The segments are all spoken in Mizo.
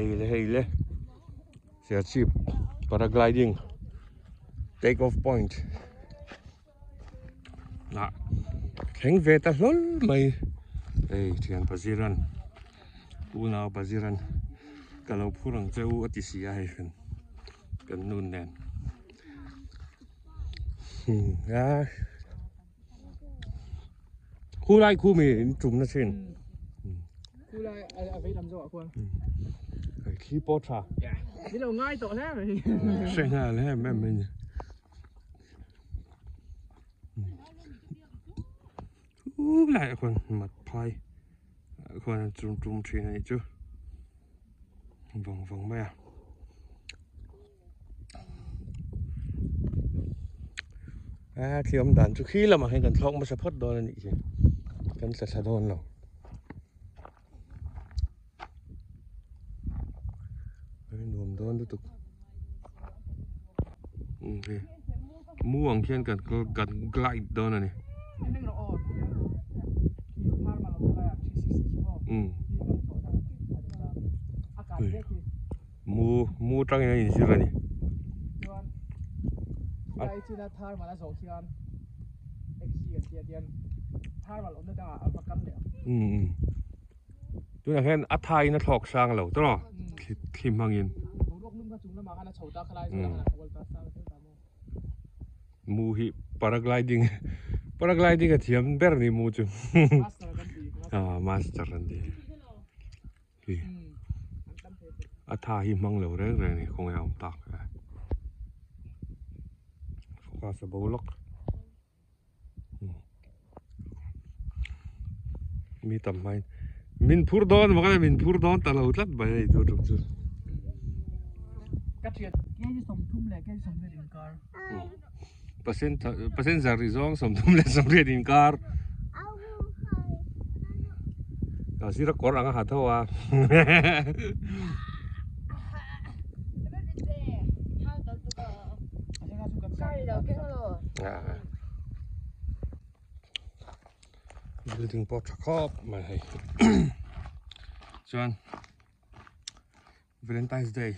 Hei le hei le Serchhip paragliding take off point ah thleng ve ta hlawl mai hei thian Paziran unau Paziran ka lo phur ang che u a ti si a hei hran kan nun nen a khu lai khu mi in tum na thin khu lai a vei lam zawk ah khuan hei thli pawh tha ni lo ngai tawh hle mai hre nghal em em mai ni khu lai ah khuan mat phai ah khuan an tum tum thin a nih chu vang vang mai a. A thli awm dan chu khi lamah hian kan thlawk hmasa phawt dawn a nih hi kan tla thla dawn lo nuam dawn lutuk mu ang khian kan kan glide dawn a ni Mu mu tangin a inzir a ni. Chuan khilai china thermal a zawh khian taxi kan tia tian thermal awmna dangah a va kal leh ang. Um tunah hian a thain a thlawk sang lo tawh thli thli hmangin. Boruak lum kha chung lamah khan a chho ta khalai zawh ah khan a ual ta sang zel ta maw. Mu hi paragliding paragliding a thiam ber ni mu chu. Master kan ti. Ah master an ti. Hi a tha hi hmang lo reng reng a ni khawnge a awm tak e focus a bo lawk mi tam hmain min phur dawn maw min phur dawn ta lo tlat mai hei chu tum chu passenger ri zawng 38 inkar a sir a kawr ang a ha tho a building pawh tha khawp mai hei chuan Valentine's Day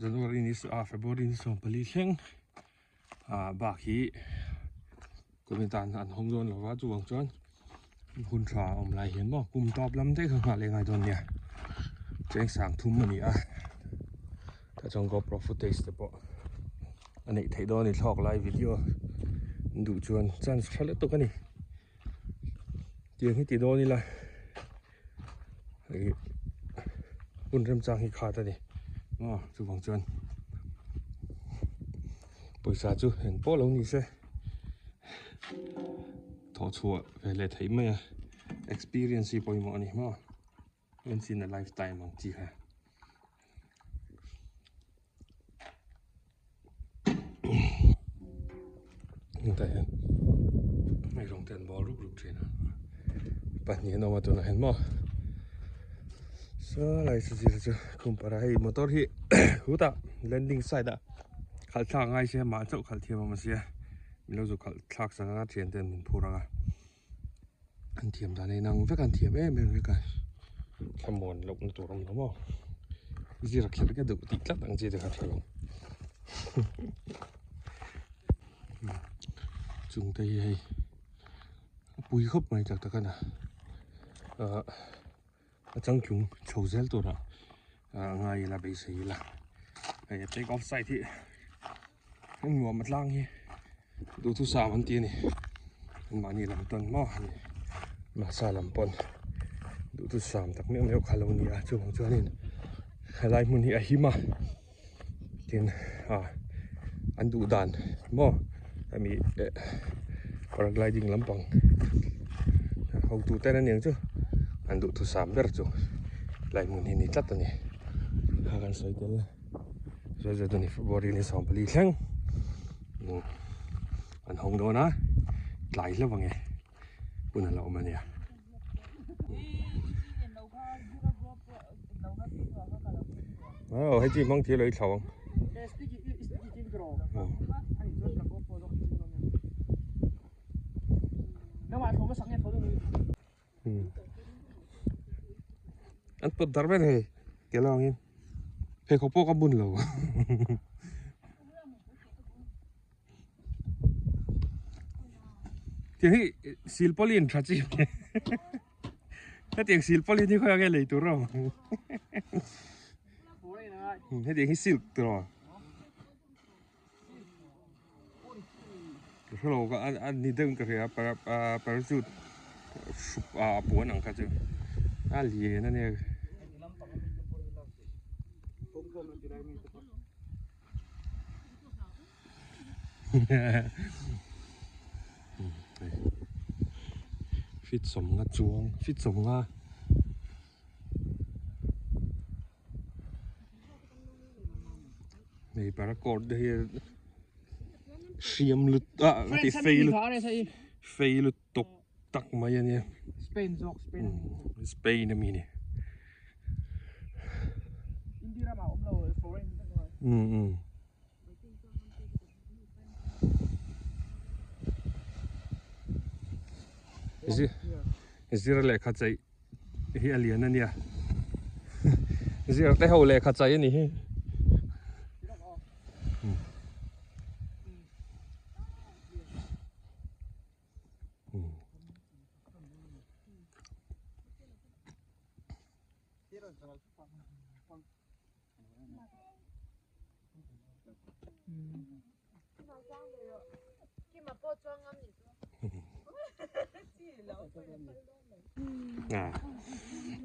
January ni ah February ni 14 thleng ah bak hi kumin tan an hawng dawn lova chuvang chuan hun tha a awm lai hian maw kum tawp lam daih kha nghah leh ngai dawn nia cheng sang thum a ni a tah chuan GoPro footage te pawh a neih theih dawn a ni thlawk lai video an duh chuan chance tha lutuk a ni tiang hi ti dawn ila hei hun remchang hi khat a ni maw chuvang chuan pawisa chu eng pawh lo ni se thawh chhuah ve leh theih mai a experience hi pawimawh a ni maw once in a lifetime ang chi kha. Hetah hian eirawng te an bawl rup rup thin a pahnih an awm a tunah hian maw saw lai chu zir chu khum para hei motor hi khutah landing side ah khalh thlak a ngai sia mah chauh khalh thiam awm a sia min lo zu khalh thlak sak ang a thian ten min phur ang a an thiam dan a inang vek a an thiam em em vek a thlamuan loh na tur a awm lo maw zir kher ka duh tih tlat ang chi te kha a tha lo chung te hi hei a pui khawp mai tak tak a na ah a changtlung chho zel turah ah ngai ila beisei ila hei a take off side hi a nuam a tlang hi duhthusam an ti a ni anmahni lam tawn maw a ni mahsa lam pawn duhthusam tak meuh meuh kha lo ni a chuvang chuanin helai hmun hi a him a tin ah an duh dan maw hemi eh paragliding lampang hotu ten aniang chu an duhthusam ber chu helai hmun hi a ni tlat a ni kha kan sawi tel a. Zai ni February ni 14 thleng an hawng dawn a tlai hlauh ang e hun a la awm a nia. Aw hei chi hmang thil a i thlau ang. An pawt dar ber hei. Ke lawngin pheikhawk pawh ka bun lo. Tiang hi silpawlin tha chi hetiang silpawlin hi khawiah nge lei tur awm hetiang hi silk tur awm ka hrelo ka a ni deuh in ka hria parachute hrup ah a puan ang kha chu a lian a nia. Fit sawmnga chuang fit sawmnga. Hei paracord te hi hriam lut ah ka ti fei lut fei lut tawk tak mai a nia Spain zawk Spain Spain ami ni India ramah awm lo foreign um um zir lehkha chaih hi a lian a nia zir te ho lehkha chai a ni hi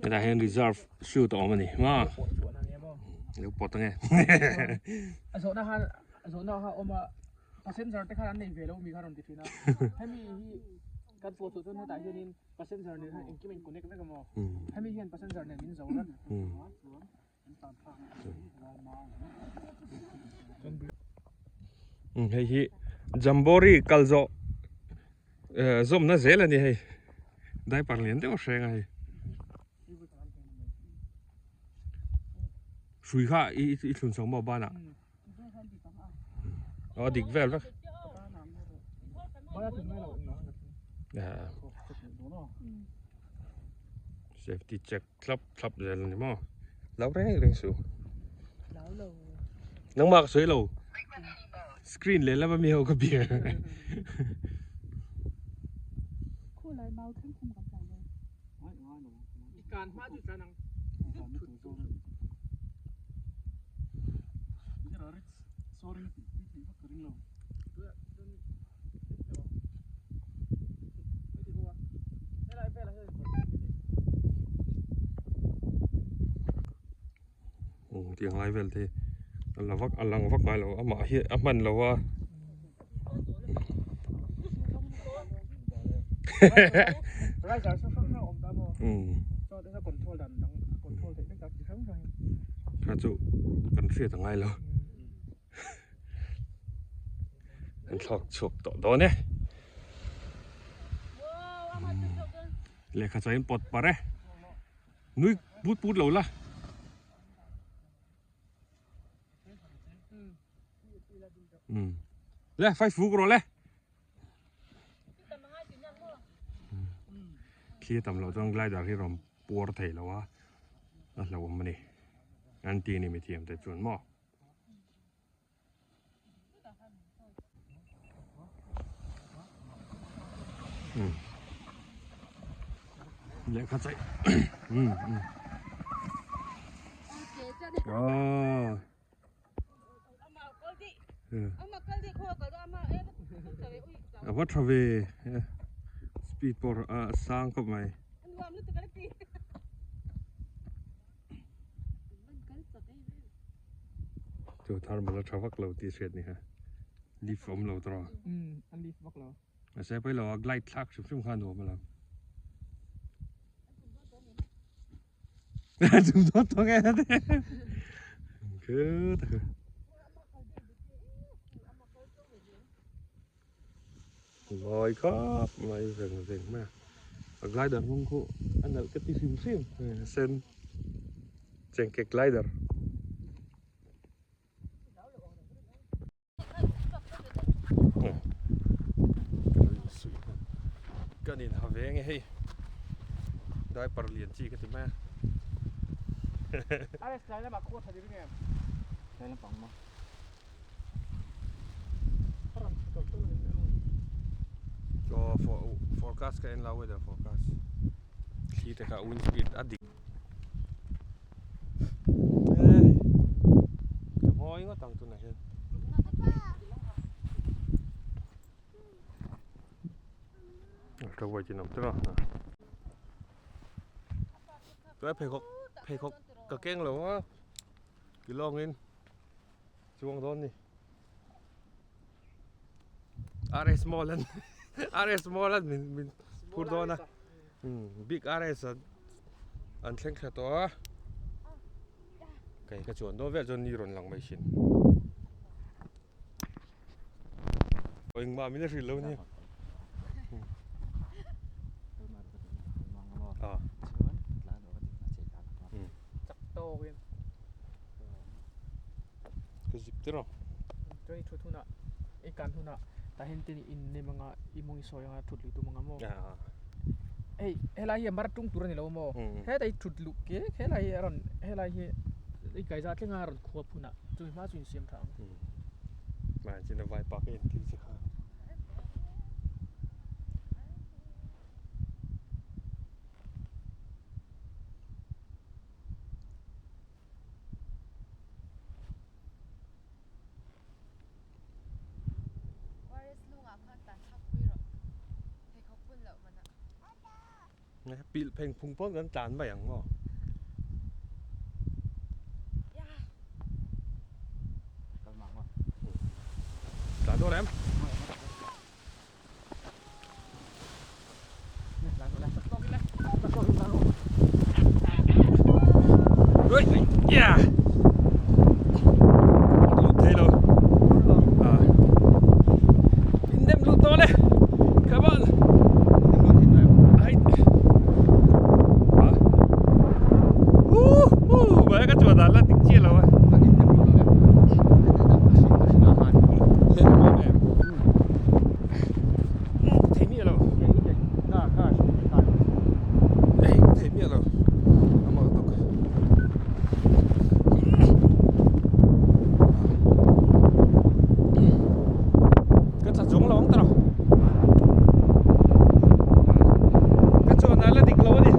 Hetah hian reserve shoot a awm a ni maw lo pawt ange a zawhna khan a zawhna kha awm a passenger te khan an nei ve lo mi kha rawn ti thin a hemi hi kan pawh chhuah chuan hetah hianin passenger nen hian engkim a in connect vek a maw hemi hian passenger nen min zo ran Hei hi Jamboree kal zawh zawmna zel a ni hei diaper lian deuh a hreng a hei hrui kha i i thlun chho maw banah aw a dik vel vek safety check. Thlap thlap zel a ni maw? Lo reng reng suh. Nangmah ka sawi lo. Screen leh lama mi ho ka bia. Tiang lai vel te a la vak a lang vak ngai lo amah hi a hman lo a kha chu kan hriat a ngai lo. An thlawk chhuak tawh dawn e. Lehkha chaw in pawt par e. Nui put put lo la. Le fai fuk rawh le. Thli a tam loh chuan glider hi rawn puar thei lo a. A hlauhawm a ni. An ti a ni mithiam te chuan maw. Lehkha chaih a va tha ve speed pawh a sang khawp mai. Chu thar mala tha vak lo tih hriat ni kha leaf awm lo tawh an leaf vak lo mahse pawh ilo a glide thlak hrim hrim kha nuam alawm chung dawt tawh nge good Mawi khawp mai veng veng mai a a glider rawng khu a nalh ka ti hrim hrim a sen chengke glider. Kan in ha ve nge hei diaper lian chi ka ti mai a. RS tlai lamah khua tha ring em? Tlai lampang maw? A rawn chhu tawlh tawlh a ni mai ang. Aw forecast ka en la weather forecast thli te kha wind speed a dik. Hey ka mawi ngawt ang tunah hian. Ultra wide in awm tawh a. Chuan pheikhawk pheikhawk ka keng lo a ti lawngin chuang dawn ni. RS mall an RS mall an min min phur dawn a. Big RS an an thleng thla tawh a. Kei ka chuan dawn vel chuan ni rawn lang mai thin. Engmah min a hrilh lo nia. Ah. Chak tawkin. Ka zip tir ang. Chuan i thut hunah i kan hunah tah hian te in nem anga i mawng i sawi anga thut lui tum anga maw. Hei helai hi a mar tung tur a ni lo maw. Hetah hi thut luh ke helai hi a rawn helai hi i kaiza thleng a rawn khuap hunah chumi hma chu insiam tha ang. Mahse vai pa ka entir che kha. Pilh pheng phung pawn kan tlan mai ang maw? Tlan dawn em? Yeah. Lut thei lo. Ah. In dem lut dawn e. Come on. Ai. Ah. Woo hoo. Ba ka chuan dan la dik chiah lo a. Thei miah lo. Ei thei miah lo. A mak tawk. Ka tla zawng lo ang ta lo. Ka chuan a la dik lo a ni.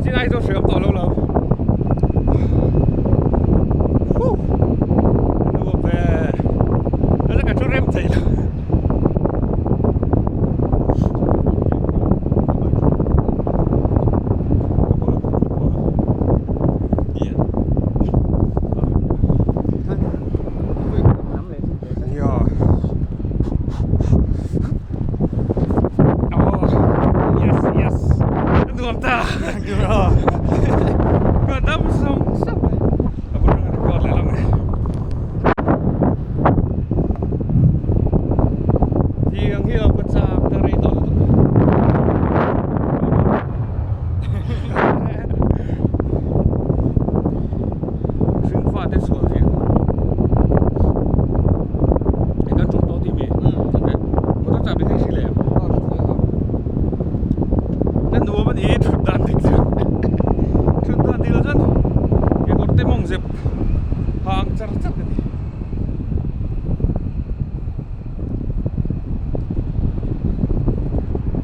Chin ai chu hriam tawh lo lo. Woo! Nuam ve. Nasa ka thu rem thei lo. Yeah. Oh, yes, yes. Nuam ta. Ka dam sawng sawng mai. A bul rang record leh lam e. Thiang hi ka chak ta rei tawh lutuk. Hringfa te sual zia. Eng kan ṭawk tawh tih mi? Motor chahbi kha i hri leh em? Na nuam a ni thut dan dik chu. Thut dan dik lo chuan kekawr te mawng zep ha ang char char ka ti.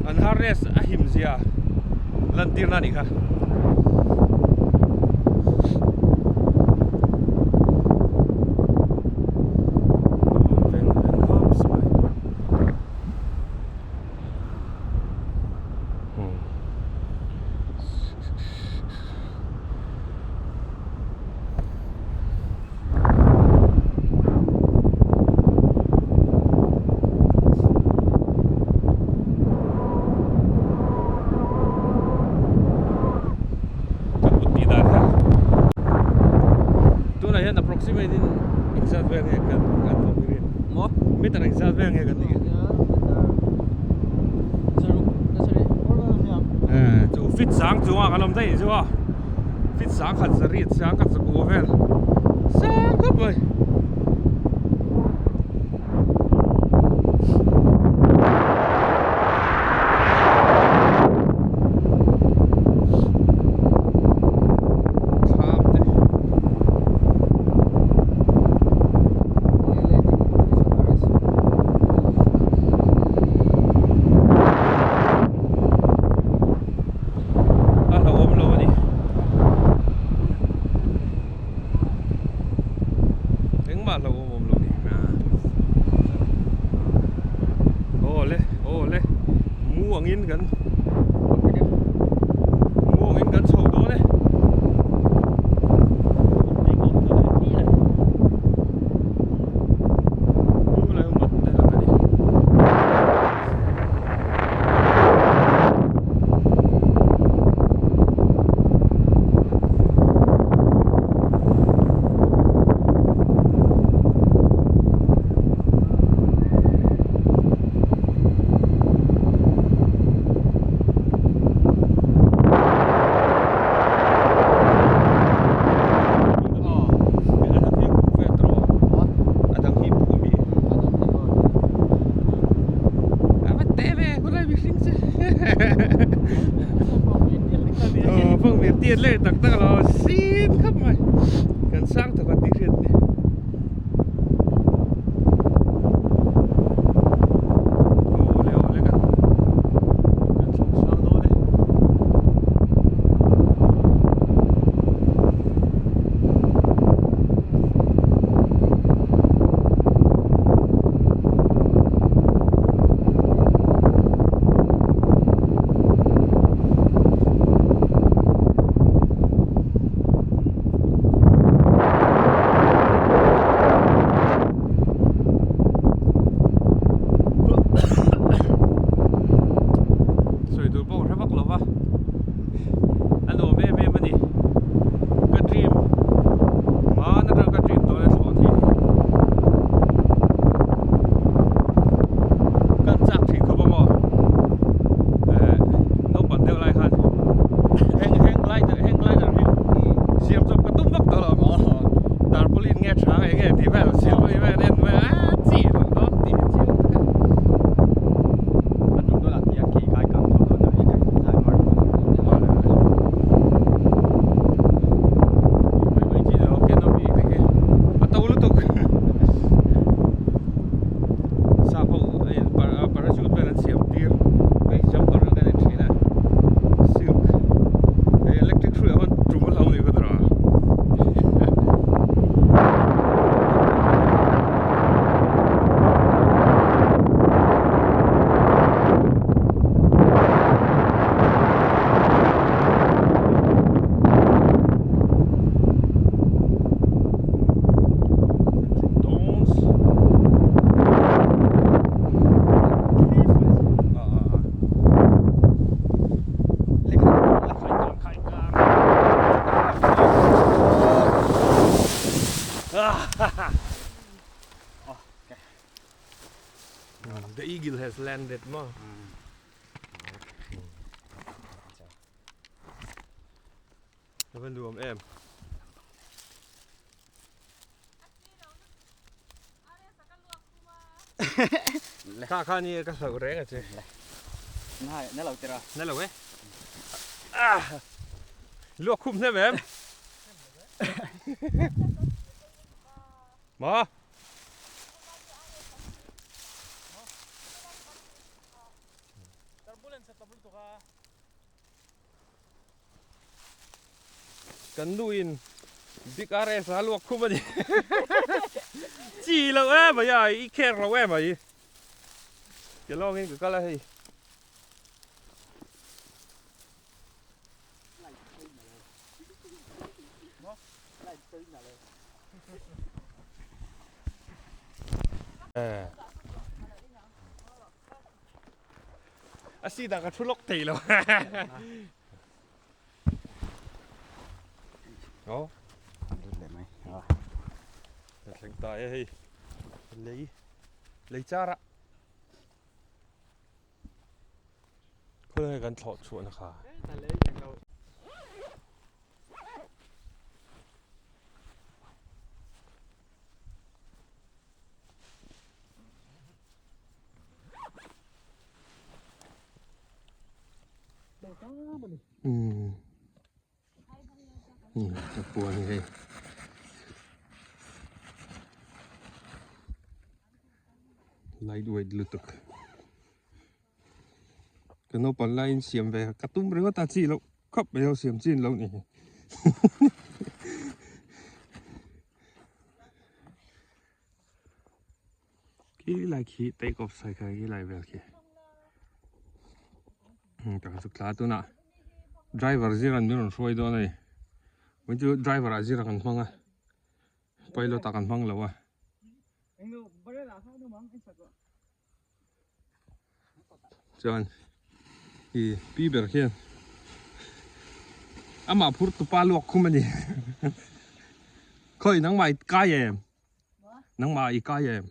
An harness a him zia lantirna a nih kha. Meter engzat vel nge kan nih? Chu fit sang chungah kan awm daih chu a, fit sang khat zariat sang khat zakua vel sang khawp mai. Thlam te. A hlauhawm lo a ni. Engmah hlauhawm awm lo ni. Aw le, aw le. Mu angin kan mu angin kan chho dawn e. A dang hi puk a mi. A va te ve khawlai mihring chu. Aw fang mir tiat leh tak tak alo sin khawp mai. Kan sang thawk a tih hriat ni. Aw le aw le kan kan thleng sang dawn e. Sawi tur pawh ka hre vak lo va, a nuam em em a ni. Ka dream hman atang ka dream dawn a thlawh thei hi. Kan chak thin khawp a maw? Eh naupang deuh lai khan heng hang glider hang glider hi siam chawp ka tum vak tawh lo tarpaulin nge tha nge nge tih vel silpaulin vel en vel a chi loh dawn tih hi chiang tak a. A tum dawn ah tiang khi kai kang chho dawn a i kai zai mar Mai mai chi lo canopy te khi a to lutuk sap ho a in parachute vel an siam tir hei jumper ang kan en thin a silk hei electric hruai ah hian tum a hlo ni ka dawrh a. The eagle has landed maw. A va nuam em. Kha kha ni ka hlauh reng a che. Na lo tira. Na lo e. Ah. Luak khum hnem em. Ma. Kan nu in Big RS a luak khum a ni. Chi lo em mai a, i care lo em mai. Ke lawngin ka kal a hei. A seat ah ka thu lawk thei lo. Aw. Lut leh mai. Ka thleng ta e hei. Lei. Lei char ah khawi nge kan thlawh chhuahna kha. Umm ka puan hi hei light weight lutuk ka naupang laiin siam ve ka tum ringawt a chi loh khawp mai ho siam chin lo ni Khi lai khi take off sai kha khi lai vel khi tak chu tla tunah driver zir an min rawn hruai dawn a ni vawiin chu driver ah zir a kan hmang a pilot ah kan hmang lo a. Chuan ih pi ber hian amah phur tupa luak khum a ni khawi nangmah i kai em nangmah i kai em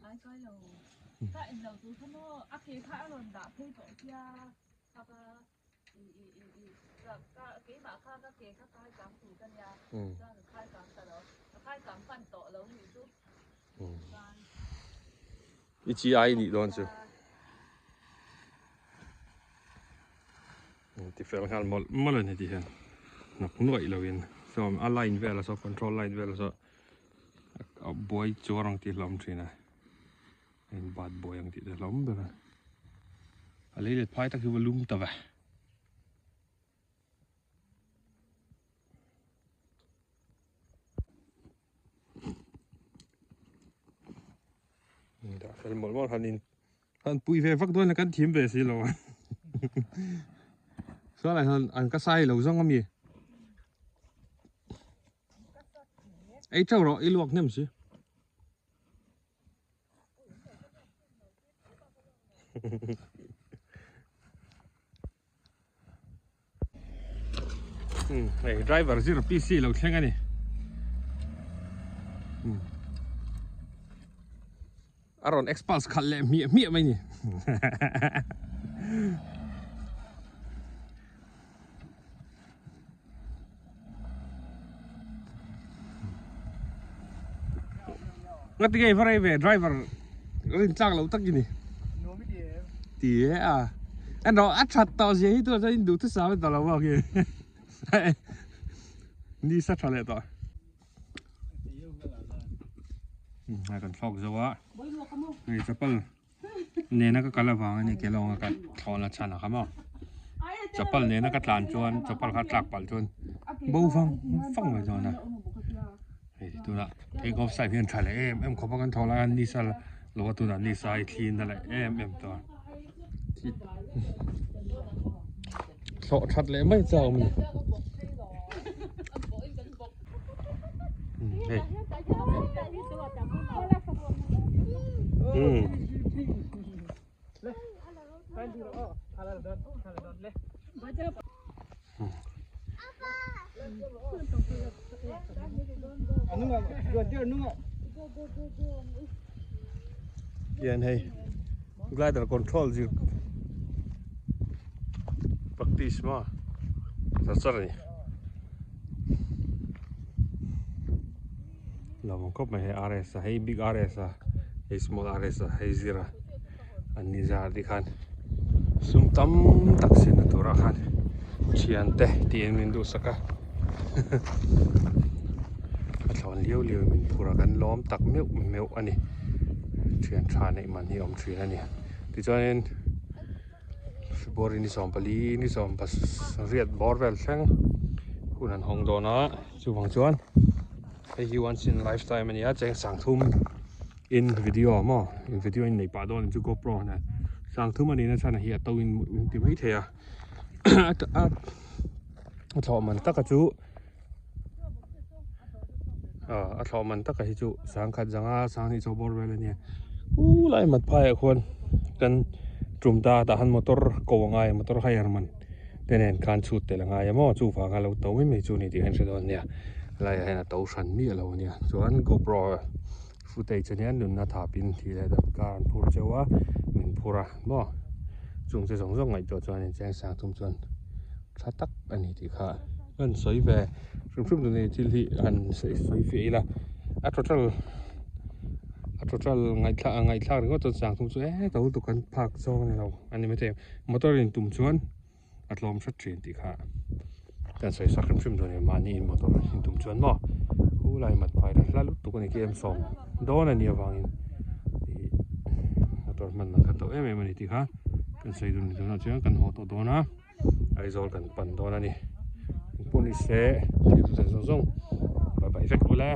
I chi ai nih dawn chu ti fel nghal mawlh mawlh a ni tih hian hnawk nuaih lo in saw a line vel a saw control line vel a saw a buai chuar ang tih hlawm thin a. Heng bat buai ang tih te hlawm ber a a lei let phai tak hi va lum ta ve dah fel mawlh mawlh han in han pui ve vak dawn a kan thim ve si lo a chuan ah hian an ka sai lo zawng ami ei teuh rawh i luak hnem si. Hei driver zir PC lo thleng a ni a rawn expulse khalh leh hmiah hmiah mai ni Ngati nge va rei ve driver rin tlak lo tak i ni. Ti e a. En rawh a that tawh zia hi tunah chuan in duh thusam a ta lo bawk hi. Ni sa tha leh tawh. A kan thlawk zo a. Hei chapal nena ka kal avang a ni kelawng a ka thlawhna chhan a kha maw. Chapal nena ka tlan chuan chapal kha tlak palh chuan bo vang vang mai dawn a. Hei tunah take off side hian tha leh em em khawp a kan thlawh lai a ni sa lo a tunah ni sa hi thli na leh em em tawh a. Thlawh that leh mai chau a ni. Hei. Hian hei glider control zir practice maw char char a ni lo ang khawp mai hei RS a hei big RS a hei small RS a hei zir a an ni zar te khan sum tam tak sin na turah khan thiante tiin min duhsak a a thlawn liau liau in min phur a kan lawm tak meuh meuh a ni thian tha neih man hi a awm thin a ni tichuanin February ni 14 ni 18 bawr vel thleng hun an hawng dawn a chuvang chuan hei hi once in lifetime a ni a cheng sang thum in video maw in video in nei pah dawn chu GoPro nen sang thum a nih na chhan hi a to in in ti mai thei a a a thlawh man taka chu a thlawh man taka hi chu sangkhat zanga sanghnih chaw bawr vel a nia u lai mat phaiah khuan kan tum ta tah han motor ko a ngai a motor hire man te nen khan chhut tel a ngai a maw chuvanga lo to mai mai chu a ni tih kha in hre dawn a nia laiah hian a to hran miah lo a nia chuan GoPro. Footage ania nunna thapin thih leh dam kar an phur cheu a min phur a maw chung te zawng zawng ngaihtuah chuan cheng sang thum chuan tha tak a ni tih kha an sawi ve hrim hrim tun hei thil hi han sawi sawi fiah ila a total a total ngaihthlak ngaihthlak ringawt chuan sang thum chu e to lutuk an phak zawng a ni lo a ni maithei motor in tum chuan a tlawm hret thin tih kha kan sawi sak hrim hrim dawn a ni mahni in motor in tum chuan maw khulai mat phai ran hla lutuk a ni km sawm dawn a nih avangin ih motor hman dan kha to em em a ni tih kha kan sawi dun tunah chuan kan haw tawh dawn a Aizawl kan pan dawn a ni engpawh ni se thil duh zawng zawng bye bye vek ula.